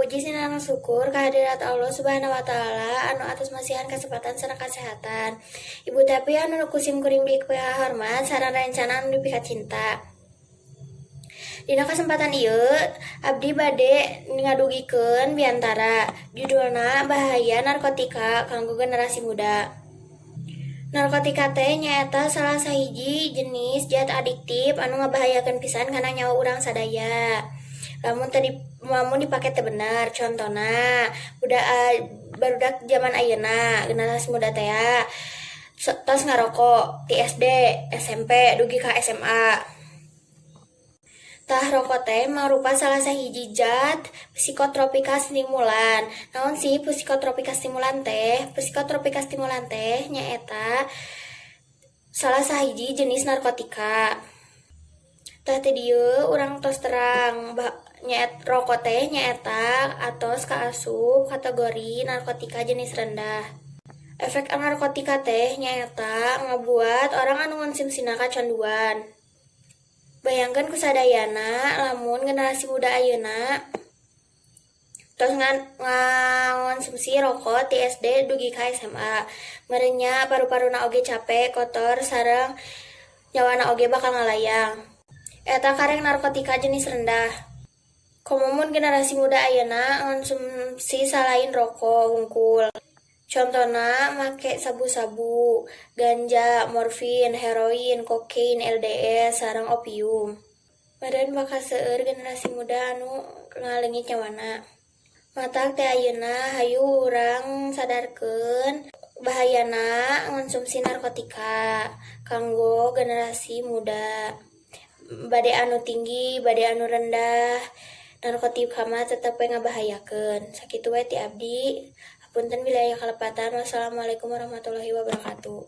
Puji sinareng syukur kehadirat Allah Subhanahu wa Ta'ala anu atos masihan kesempatan sareng kesehatan. Ibu Tepi anu ku sim kuring hormat sareng rencana anu dipikacinta. Dina kesempatan ieu abdi bade ngadugikeun biantara, judulna bahaya narkotika kanggo generasi muda. Narkotika teh nyaeta salah sahiji jenis zat adiktif anu ngabahayakeun pisan kana nyawa urang sadaya lamun teu lamun dipake teu bener. Contona budak, barudak zaman ayeuna, generasi muda teh tos ngarokok ti SD, SMP, dugi ka SMA. Tah, rokok teh mangrupa salah sahiji zat psikotropika stimulan. Naon sih psikotropika stimulan teh? Psikotropika stimulan teh nyaeta salah sahiji jenis narkotika. Tah, ti dieu urang tos terang nyaet rokok teh nyaeta atos kaasup kategori narkotika jenis rendah. Efek narkotika teh nyaeta ngabuat orang anu ngonsumsina kacanduan. Bayangkeun ku sadayana lamun generasi muda ayeuna tos ngonsumsi rokok ti SD dugi ka SMA. Meureun nya paru-paruna oge capek, kotor, sareng nyawana oge bakal ngalayang. Eta karek narkotika jenis rendah. Komo mun generasi muda ayeuna ngonsumsi salain rokok hungkul. Contona make sabu-sabu, ganja, morfin, heroin, kokain, LSD, sareng opium. Meureun bakal seueur generasi muda anu ngaleungit nyawana. Matak ti ayeuna hayu urang sadarkeun bahayana ngonsumsi narkotika kanggo generasi muda. Bade anu tinggi, bade anu rendah, narkotika mah tetep we ngabahayakeun. Sakitu we ti abdi. Hapunten bilih aya kalepatan. Wassalamualaikum warahmatullahi wabarakatuh.